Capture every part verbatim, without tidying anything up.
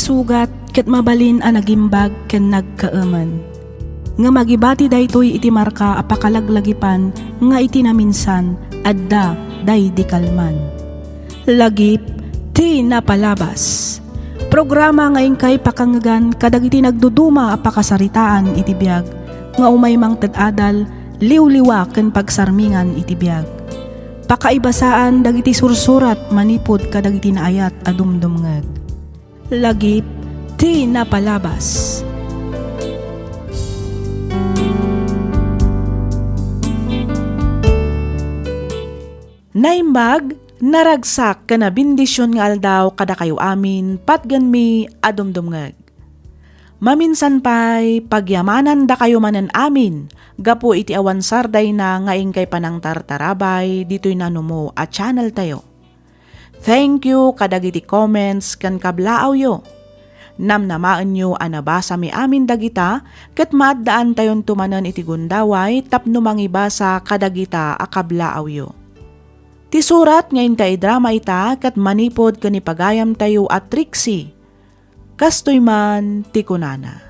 sugat ket mabalin a nagimbag ken nagkaemen. Ngem agibati daytoy iti marka a pakalaglagipan nga iti naminsan, adda daydi kalman. Lagip ti napalabas. Programa nga inkay pakangegan kadagiti nagduduma a pakasaritaan iti biag nga umay mangted adal, liwliwa ken pagsarmingan iti biag. Pakaibasaan dagiti sursurat manipud kadagiti naayat a dumdumngeg. Lagip ti napalabas. Naimbag, naragsak ken nabendision nga aldaw kadakayo amin, patgenmi a dumdumngeg. Maminsan pay, pagyamanandakayo manen amin gapu iti awan sardayna nga inkay panangtartarabay ditoy nanumo a channeltayo. Thank you kadagiti comments ken kablaawyo. Namnamaenyo a nabasami amin dagita ket maaddaantayonto manen iti gundaway tapno mangibasa kadagita a kablaawyo. Ti surat nga inta idrama ita ket manipud ken ni pagayamtayo a Trixie. Kastoy man ti kunana,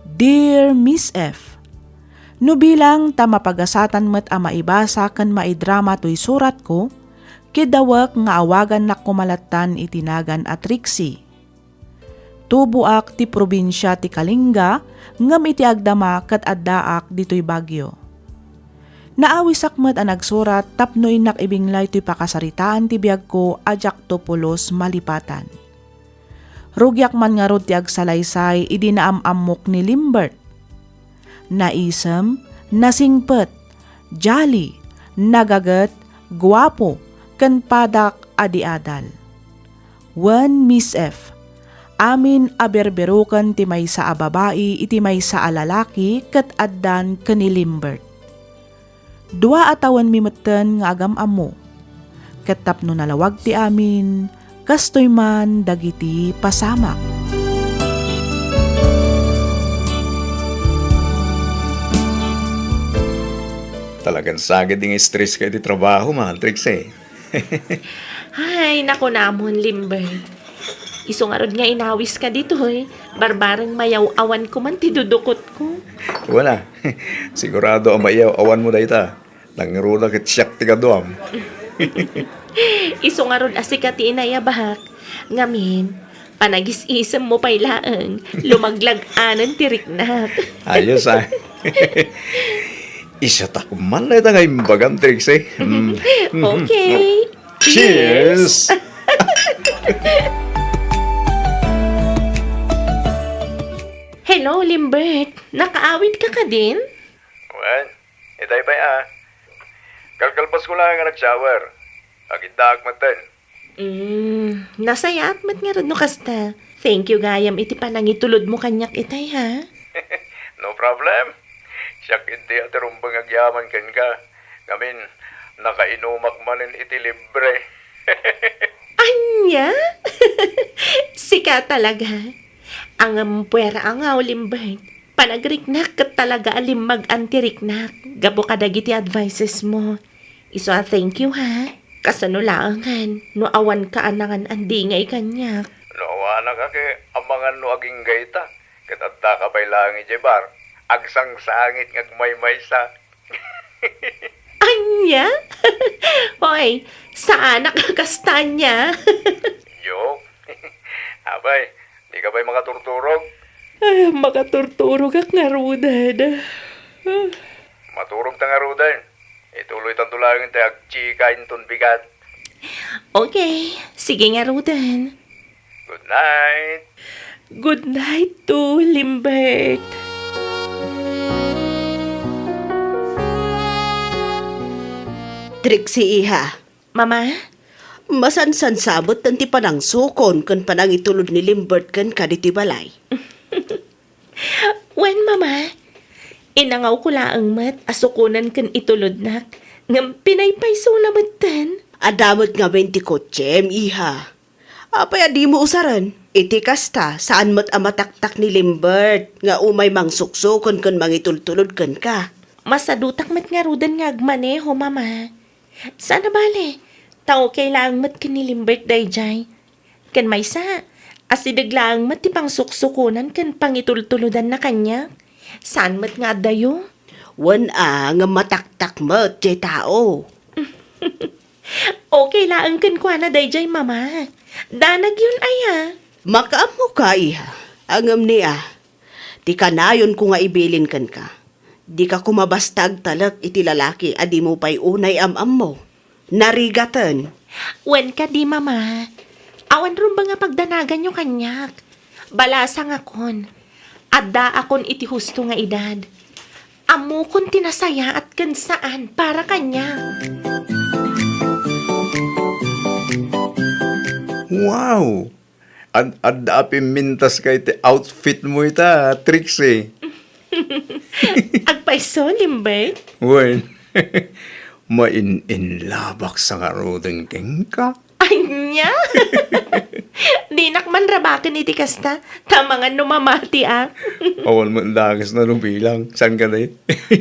"Dear Miss F, no bilang ta mapagasatan met a maibasa ken maidrama toy suratko, kidawek nga awagannak koma lattan iti nagan a Trixie. Tuboak ti probinsia ti Kalinga, ngem iti agdama ket addaak ditoy Baguio. Naawisak met a nagsurat tapno innak ibinglay toy pakasaritaan ti biagko a diakto pulos malipatan. Rugiak man ngarud ti agsalaysay idi naam-ammok ni Limbert. Naisem, nasingpet, jolly, nagaget, guapo, ken padak a di adal. Wen Miss F, amin a berberoken ti maysa a babai iti maysa a lalaki ket addan ken ni Limbert. Dua a tawenmi metten nga agam-ammo. Ket tapno nalawag ti amin, kastoy man dagiti pasamak." Talagan saged nga stress ka iti trabaho, Ma'am Trixie. Ay, nakunamon, Limber. Isu ngarud nga inawis ka ditoy, barbareng mayaw-awan ko man ti dudukot ko. Wala. Sigurado a mayaw-awan mo dayta. Nangruna ket siak ti kaduam. Isu ngarud a sika ti inayabak. Ngamin, panagis-isem mo pay laeng, lumaglag-anen ti riknak. Ayos, ah. Isatak man na ita nga imbagam, Trixie. Mm. Okay. Cheers! Hello, Limbert. Nakaawid ka kadin? Wen, itay pay a. Kalkalpas ko lang nga nag-shower. Agiddaak metten. Mm, nasayaat met ngarud no kasta. Thank you gayam iti panangitulod mo kaniak itay, ha? No problem. Siak idi a ti rumbeng agyaman kenka. Ngamin, nakainumak manen iti libre. Ania? Sika talaga? Ngem puera a nga, Limbert. Panagriknak ket talaga a limmag-an ti riknak gapu kadagiti advices mo. Isu a thank you, ha? Kasano laengen no awanka a nangan-andingay kaniak? No awanak a ket amangan no agingga ita, ket addaka pay laeng idiay bar, agsangsangit nga agmaymaysa. Ania? Hoy, saanak a kasta ania? Joke. Apay, di ka pay makaturturog? Ah, makaturturogak ngaruden. Maturog ta ngaruden. Ituloytanto laeng ti agchika inton bigat. Okay, sige ngaruden. Good night. Good night to Limbert. Trixie, iha. Mama? Masansansa met ti panangsukon ken panangitulod ni Limbert kenka ditoy balay. Wen, Mama. Inangawko laeng met a sukonen ken itulodnak, ngem pinaypaysona metten. Adda met ngamin ti kotsem, iha. Apay a dimo usaren? Iti kasta, saan met a mataktak ni Limbert nga umay mangsuksukon ken mangitultulod kenka. Masadutak met ngaruden nga agmaneho, Mama. Saan a bale, ta okay laeng met ken ni Limbert daydiay. Ken maysa, Asideg laeng met ti pangsuksukonan ken pangitultulodanna kaniak. Saan met nga addayo? Wen a, ngem mataktak met jay tao. Okay laeng kenkuana dayjay, Mama. Danagyon aya. Makaammoka, iha. Ngem ni a, ti kanayonko nga ibilin kenka, dika koma basta agtalek iti lalaki a dimo pay unay am-ammo. Narigaten. Wen kadi, Mama. Awan rumbeng a pagdanaganyo kaniak. Balasangakon. Addaakon iti husto nga edad. Ammokon ti nasayaat ken saan para kaniak. Wow! Ad-, adda a pimmintaska iti outfit mo ita, Trixie. Agpayso, Limbert? Wen, main-inlabak sa ngaruden kenka. Ania? Dinak man rabaken iti kasta, ta amangan no mamatiak. Awan met dakesna no bilang. Saan ka, day?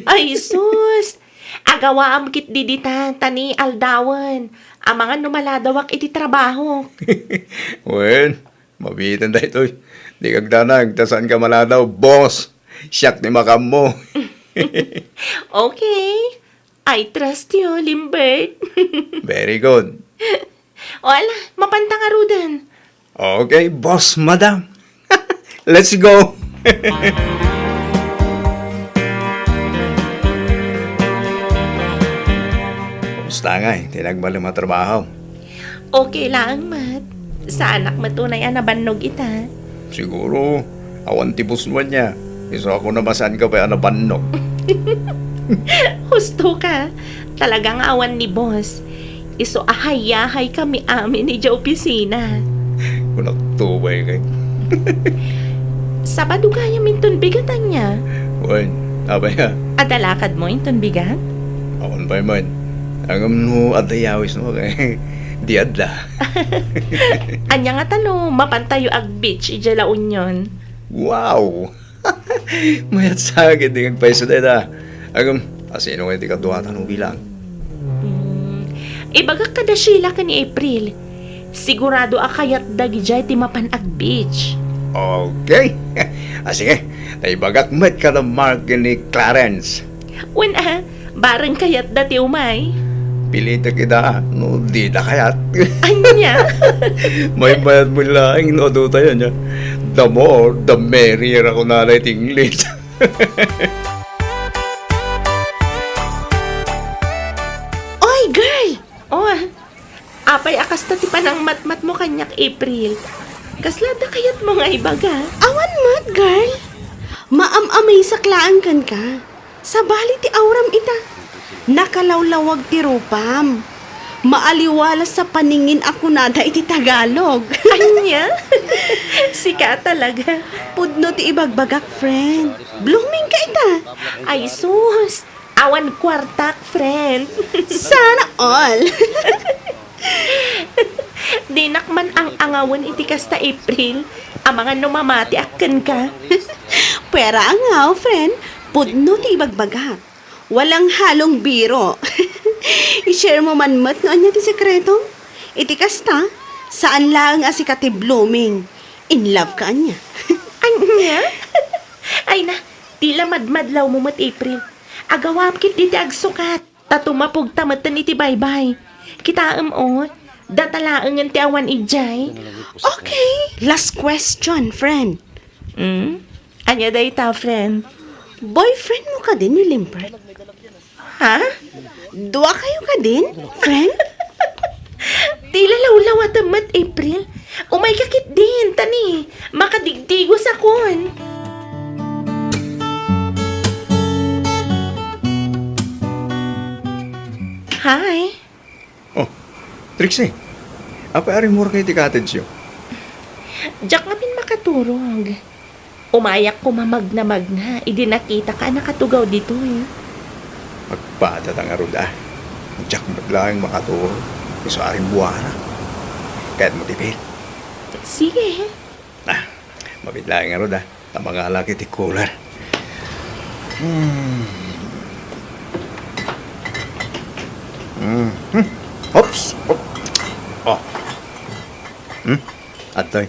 Ay, sus! Agawaam ketdi dita, ta ni aldawen. Amangan no maladawak iti trabahok. Wen, mabiiten daytoy. Dika agdanag, ta saan ka maladaw, boss. Siak ti makaammo. Okay. I trust you, Limbert. Very good. O ala, mapanta ngaruden. Okay, boss, madam. Let's go! Kumusta ngay ti nagbalin a trabaho? Okay laeng met. Saanak met unay a nabannog ita. Siguro, awan ti boss mo ania. Isu a kunam a saan ka pay a nabannog. Husto ka. Talaga nga awan ni boss. Isu a hayahay kami amin idiay opisina. Kunakto pay ngay. Sabado gayam inton bigat ania? Wen, apay a? Adda lakad mo inton bigat? Awan pay met. Ngem no adda yawis mo, kay di adda. Ania ngata no mapantayo ag-beach idiay La Union? Wow! Mayat sa akin ti agpayso dayta. Agam, asino nga ti kaduatan no bilang? Hmm, ibagak kada Sheila ken ni April. Sigurado a kayatda idiay ti mapan ag-beach. Okay. Ah, sige. Ta ibagak met kada Mark ken ni Clarence. Wen a, bareng kayatda ti umay. Pilitek ida, no dida kayat. Ania? Maymayat mo laeng no adu tayo, nia. The more, the merrier, a kunana iti English. Oy, girl! Oh, apay a kasta ti panangmatmat mo kaniak, April? Kasla adda kayat mo nga ibaga? Awan met, girl. Maam-amazak laeng kenka. Sabali ti auram ita. Nakalawlawag ti rupam. Maaliwalas sa paningin a kunada iti Tagalog. Ania? Sika talaga. Pudno ti ibagbagak, friend. Blooming ka ita. Ay, sus. Awan kuartak, friend. Sana all. Dinak man ang-angawen iti kasta, April. Amangan no mamatiak kenka. Puera angaw, friend. Pudno ti ibagbagak. Walang halong biro. I-share mo man met no ania ti sekreto. Iti kasta, saan laeng a sika ti blooming. In love ka ania? Ania? Ay na, tila madmadlaw mo met, April. Agawam ketdi ti agsukat. Ta tumapugta metten iti baybay. Kitaem, o, data laengen ti awan idiay. Okay, last question, friend. Hmm? Ania dayta, friend? Boyfriend mo kadin ni Limbert? Ha? Dua kayo kadin, friend? Tila lawlawatem met, April. Umay ka ketdin, ta ni, makadigdigos akon. Hi. Oh, Trixie. Apay a rimmuar ka iti cottage-yo? Diak ngamin makaturog. Umayak koma magna-magna idi nakitaka a nakatugaw ditoy. Agpadata ngarud a. Diak met laeng makaturog. Isu a rimmuarak. Kayatmo ti bill? Sige. Ah, mabiit laeng ngarud a. Ta mangalak iti cooler. Hmm. Hmm. Hmm. Oops. Op. Oh. Hmm? Adtoy.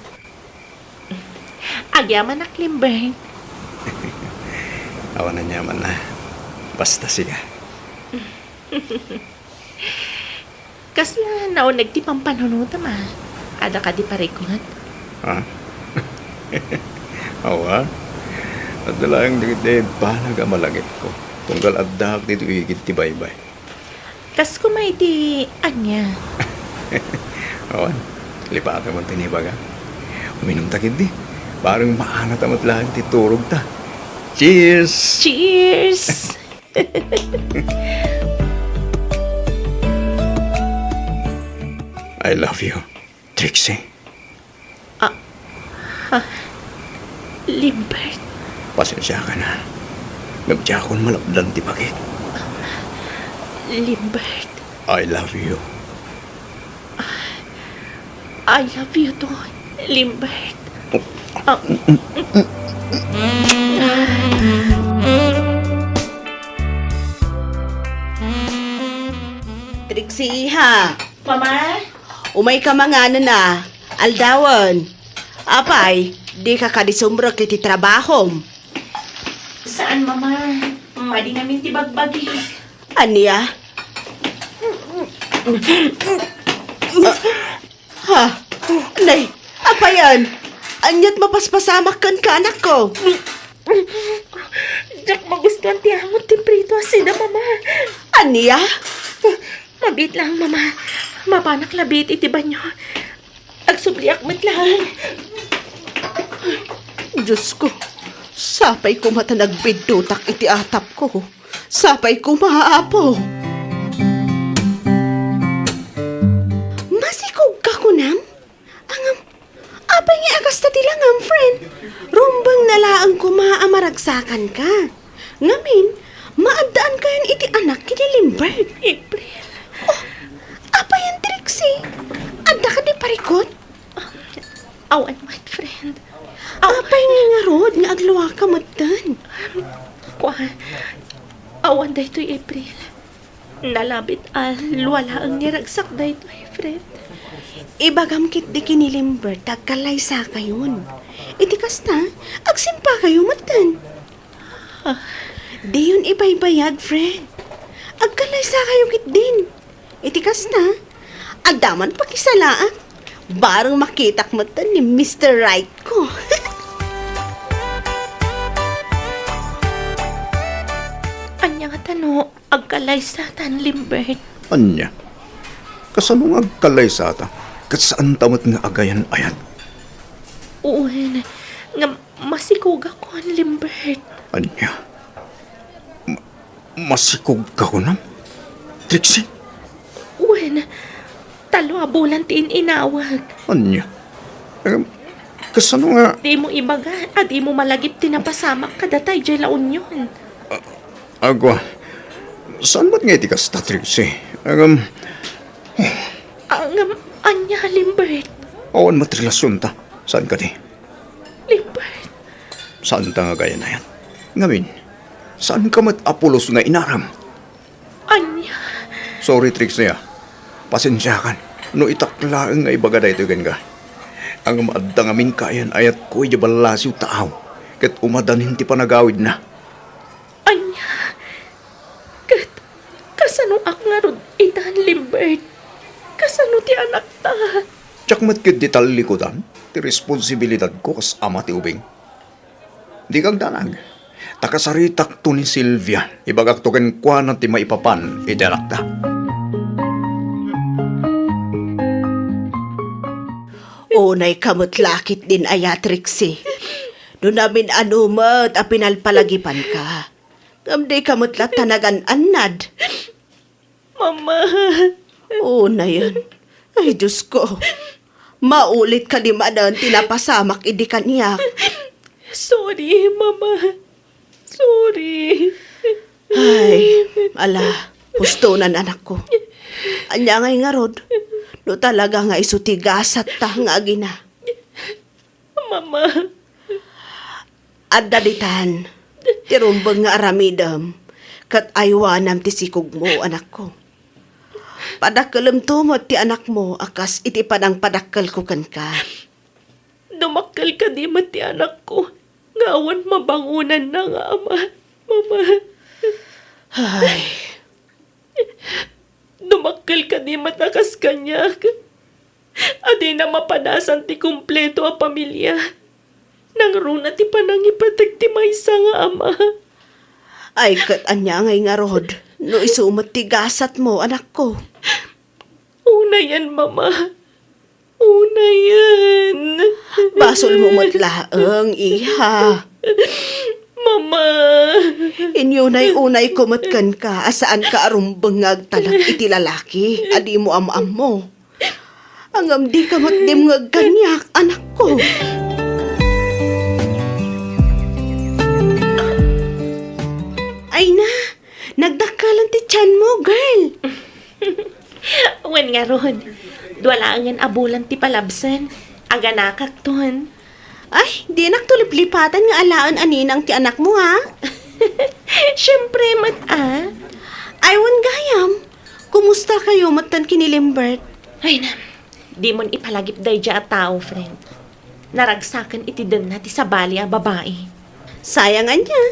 Agyamanak, Lambert. Awan aniamanna. Basta sika. Kasla nauneg ti pampanunotam, a? Adda kadi parikut? Ha? Awan. Adda laeng dagiti banag a malagipko. Tunggal addaak ditoy igid ti baybay. Kas koma iti ania? Awan. Lipatem ti ibaga. Uminumta ketdi. Bareng maanata met laeng ti turogta. Cheers! Cheers! I love you, Trixie. Ah, ah, Lambert. Pasensiakan, a. Ngem diakon malapdan ti bagik. Lambert. I love you. I love you too, Lambert. Ah. Trixie, iha. Mama? Umayka manganen, a. Aldawen. Apay, dika kadi sumrek iti trabahom? Saan, Mama. Madi ngamin ti bagbagik. Ania? Ha? Nay, apayan? Aniat mapaspasamak kenka, anakko? Diak magustuan ti angot ti prito a sida, Mama. Ania? Mabiit laeng, Mama. Mapanak labiit iti banio. Agsubliak met laeng. Diosko, sapay koma ta nagbiddutak iti atapko. Sapay koma, Apo. Masikogka kunam? Ngem, apay nga a kasta ti langam, friend? Rumbengna laeng koma a maragsakanka. Ngamin, maaddaankayon iti anak ken ni Lambert. April. Oh, apayan, Trixie? Adda kadi parikut? Ah, awan met, friend. Aw- Apay nga ngarud nga agluaka metten? Kuan, awan daytoy, April. Nalabit a lua laeng nga ragsak daytoy, friend. Ibagam ketdi ken ni Lambert ta agkallaysakayon. Iti kasta, agsimpakayo metten. Ah. Diyon ibaybayag, friend. Agkallaysakayo ketdin. Iti kasta, adda man pakisalaak. Bareng makitak metten ni Mister Right ko. Ania ngata no agkallaysatan, Lambert? Ania? Kasano nga agkallaysata? Ket saanta met nga agayan-ayat? Wen, nga masikogakon, Lambert. Ania? Ma-, masikogka kunam, Trixie? Wen, tallo a bulan ti in-inawag. Ania? Em, kasano nga? Dimo ibaga a dimo malagip ti napasamak kadata idiay La Union. A-, agwa, saan met nga iti kasta, Trixie? Agam. Agam, ania, Lambert? Awan met relasionta. Saan kadi? Lambert. Saanta nga agayan-ayat. Ngamin, saanka met a pulos nga inaram? Ania? Sorry, Trixie, a. Pasensiakan no itak laeng nga ibaga daytoy kenka. Ngem adda ngamin kaayan-ayatko idiay ballasiw taaw, ket umadanin ti panagawidna. Ania? Ket kasanoak ngarud itan, Lambert? Kasano ti anakta? Diak met ketdi tallikudan ti responsibilidadko kas ama ti ubing. Dika agdanag. Ta kasaritakto ni Silvia, ibagakto kenkuana ti maipapan iti anakta. Unayka met la ketdin aya, Trixie. No namin-ano met a pinalpalagipanka, ngem dika met latta nagan-annad. Mama. Unayen. Ay, Diosko. Maulitka di manen ti napasamak idi kaniak. Sorry, Mama. Sorry. Ay, ala, hustonan, anakko. Ania ngay ngarud? No talaga nga isu ti gasatta nga agina. Mama. Adda ditan ti rumbeng nga aramidem, ket aywanam ti sikogmo, anakko. Padakkelemto met ti anakmo a kas iti panangpadakkelko kenka. Dumakkel kadi met ti anakko nga awan mabangonanna nga ama, Mama? Ay. Dumakkel kadi met a kas kaniak a dina mapadasan ti kompleto a pamilia. Nangruna ti panangipateg ti maysa nga ama. Ay, ket ania ngay ngarud no isu met ti gasatmo, anakko? Unayen, Mama. Unayen. Basolmo met laeng, iha. Mama. Inyunay-unayko met kenka a saanka a rumbeng nga agtalek iti lalaki a dimo am-ammo. Ngem dika met dimngeg kaniak, anakko. Ay na, nagdakkelan ti tianmo, girl. Wen ngarud, dua laengen a bulan ti palabsen. Aganakakton. Ay, dinakto liplipatan nga alaen a ninang ti anakmo, ha? Siempre met, a. Ay, wen gayam, kumusta kayo metten ken ni Limbert? Ay na, dimon ipalagip daydiay a tao, friend. Naragsaken iti denna ti sabali a babai. Sayang ania.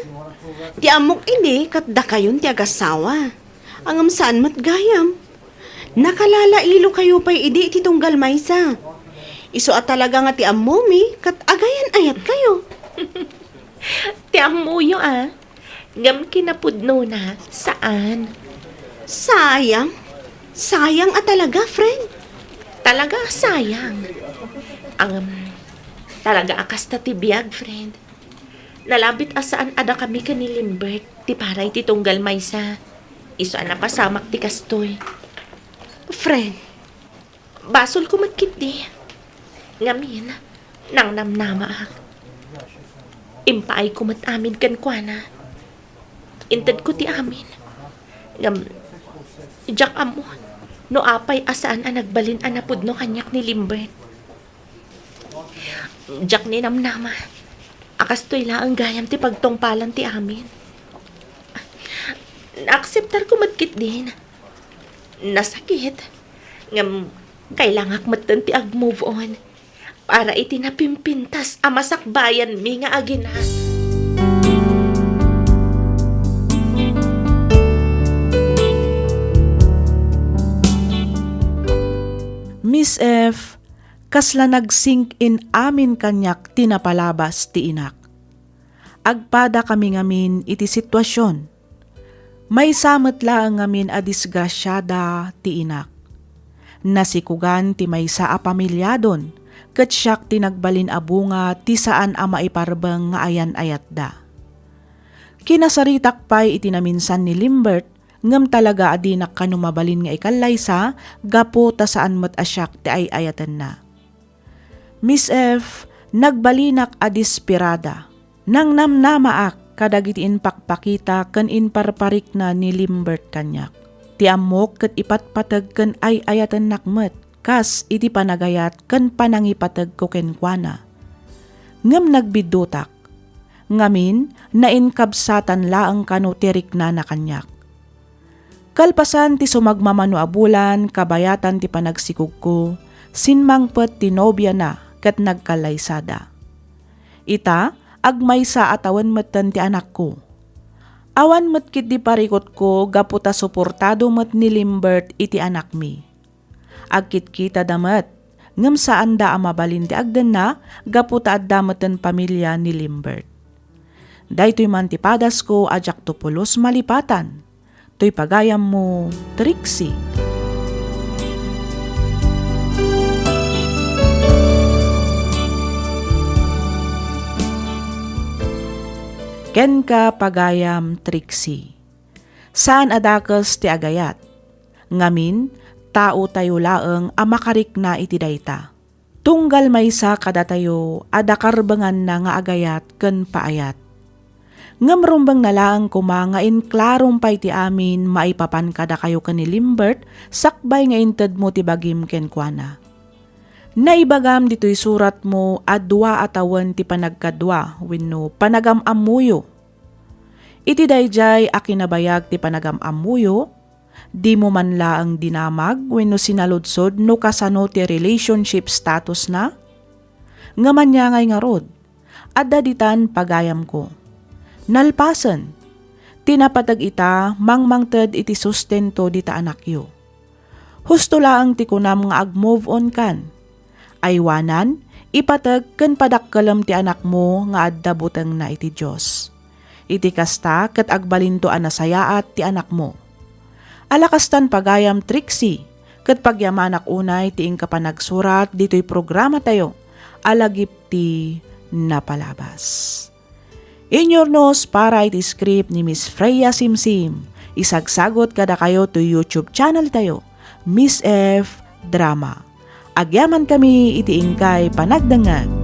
Ti ammok idi ket dakayon ti agasawa. Ngem saan met gayam. Nakalalailo kayo pay idi iti tunggal maysa. Isu a talaga nga ti ammomi ket agayan-ayat kayo. Ti ammoyo, a. Ngem kinapudnona, saan. Sayang. Sayang a talaga, friend. Talaga a sayang. Ngem, talaga a kasta ti biag, friend. Nalabit a saan a dakami ken ni Limbert ti para iti tunggal maysa. Isu a napasamak ti kastoy. Friend, basolko met ketdi. Ngamin, nangnamnamaak. Impaayko met amin kenkuana. Intedko ti amin. Ngem, diak ammo no apay a saan a nagbalin a napudno kaniak ni Limbert. Diak ninamnama a kastoy laeng gayam ti pagtungpalan ti amin. Naakseptarko met ketdin. Nasakit. Ngem, kailangak metten ti ag-move on para iti napimpintas a masakbayanmi nga agina. Miss F, kasla nag-sink in amin kaniak ti napalabas ti inak. Agpadakami ngamin iti situasion. Maysa met laeng ngamin a disgrasiada ti inak. Nasikugan ti maysa a pamiliadon, ket siak ti nagbalin a bunga ti saan a maiparbeng nga ayan-ayatda. Kinasaritak pay iti naminsan ni Limbert, ngem talaga a dinak kano mabalin nga ikallaysa gapu ta saan met a siak ti ay-ayatenna. Miss F, nagbalinak a desperada. Nangnamnamaak kadagiti impakpakita ken imparparikna ni Limbert kaniak. Ti ammok ket ipatpateg ken ay-ayatennak met kas iti panagayat ken panangipategko kenkuana. Ngem nagbiddutak. Ngamin, nainkabsatan laeng kano ti riknana kaniak. Kalpasan ti sumagmamano a bulan, kabayatan ti panagsikogko, simmangpet ti nobiana ket nagkallaysada. Ita, agmaysa a tawen metten ti anakko. Awan met ketdi parikutko gapu ta suportado met ni Limbert iti anakmi. Agkitkitada met, ngem saanda a mabalin ti agdenna gapu ta adda metten pamilia ni Limbert. Daytoy man ti padasko a diakto pulos malipatan. Toy pagayammo, Trixie. Kenka, pagayam Trixie. Saan a dakes ti agayat. Ngamin, taotayo laeng a makarikna iti dayta. Tunggal maysa kadatayo a dakarbenganna nga agayat ken paayat. Ngem rumbengna laeng koma nga inklarom pay ti amin maipapan kadakayo ken ni Limbert sakbay nga intedmo ti bagim kenkuana. Naibagam ditoy suratmo a dua a tawen ti panagkadua wenno panagam-ammoyo. Iti daydiay a kinabayag ti panagam-ammoyo, dimo man laeng dinamag wenno sinaludsod no kasano ti relationship statusna? Ngem ania ngay ngarud? Adda ditan pagayamko. Nalpasen, ti napateg ita mangmangted iti sustento dita anakyo. Husto laeng ti kunam nga ag-move on kan. Aywanan, ipateg ken padakkelem ti anakmo nga adda butengna iti Dios. Iti kasta, ket agbalinto a nasayaat ti anakmo. Ala kastan pagayam, Trixie, ket pagyamanak unay ti inka panagsurat ditoy programatayo a lagip ti napalabas. Inyurnos para iti script ni Miss Freya Simsim, isagsagot kadakayo to YouTube channel tayo, Miss F Drama. Agyaman kami iti inkay panagdengngeg.